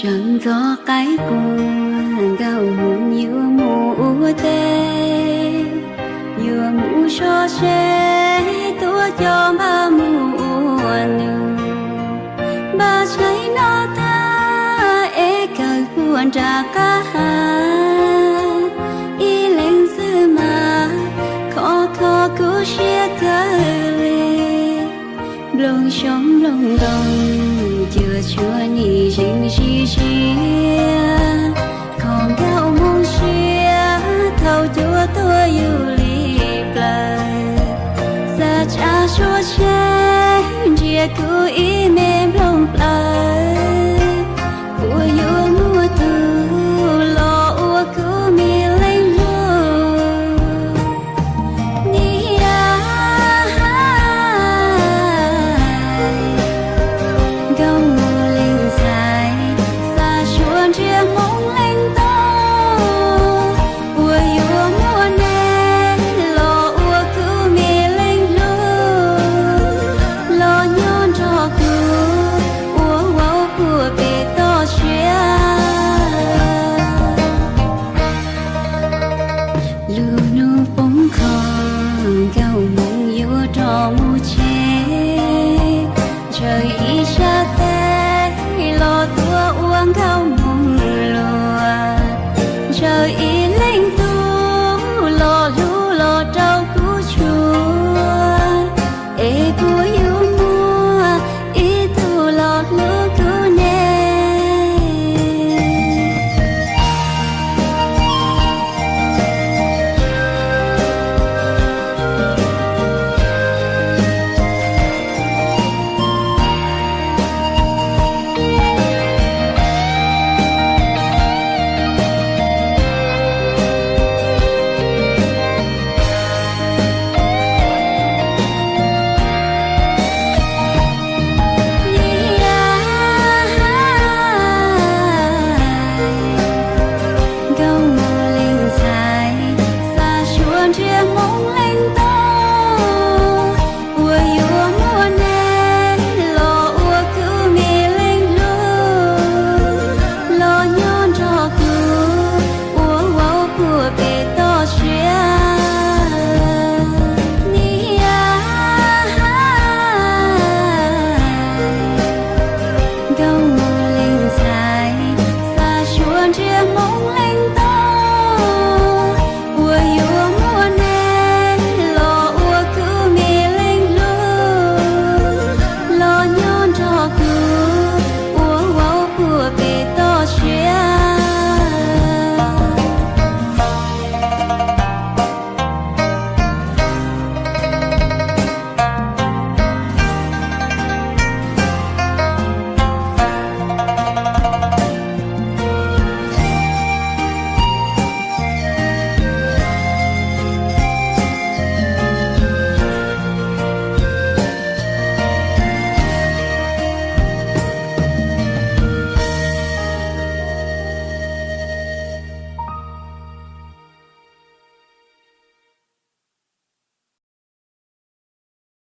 Sawv ntxov qaib qua, Nkauj Hmoo yuav mus ua teb, yuav mus so seb tuaj coj npaj mus ua nus. Npaj tshaib no tag es kawg puag nram qab hav, ib leeg xwb mas khov kho kuv siab kawg li. Nplooj xyoob nplooj ntoo cuaj tshuam nim zeeg zij zias, kho Nkauj Hmoo siab thaum cuab tuag yug li plaws. Xav tsa suab tsheb ntsia kuv ib me nplooj plaws, puas yuav muaj tus los ua kuv me leej hlub. Niam, Nkauj Hmoo leej ntxhais, xav suab nrhiav Hmoob leej ntau, puas yuav muaj neb los ua kuv me leej hlub, los nyob nrog kuv ua vauv puag pem toj siab. Lub hnub poob qho, Nkauj Hmoo yuav rov mus tsev, ntshaw ib sab tes los tuav ua Nkauj Hmoo luag, ntshaw ib leeg tub los hlub los rau kuv tshua, es puas yuav muaj ib tug los hlub kuv ne. Niam, Nkauj Hmoo leej ntxhais, xav suab nrhiav Hmoob leej ntau, puas yuav muaj neb los ua kuv me leej hlub, los nyob nrog kuv ua vauv puag pem toj siab. Niam, Nkauj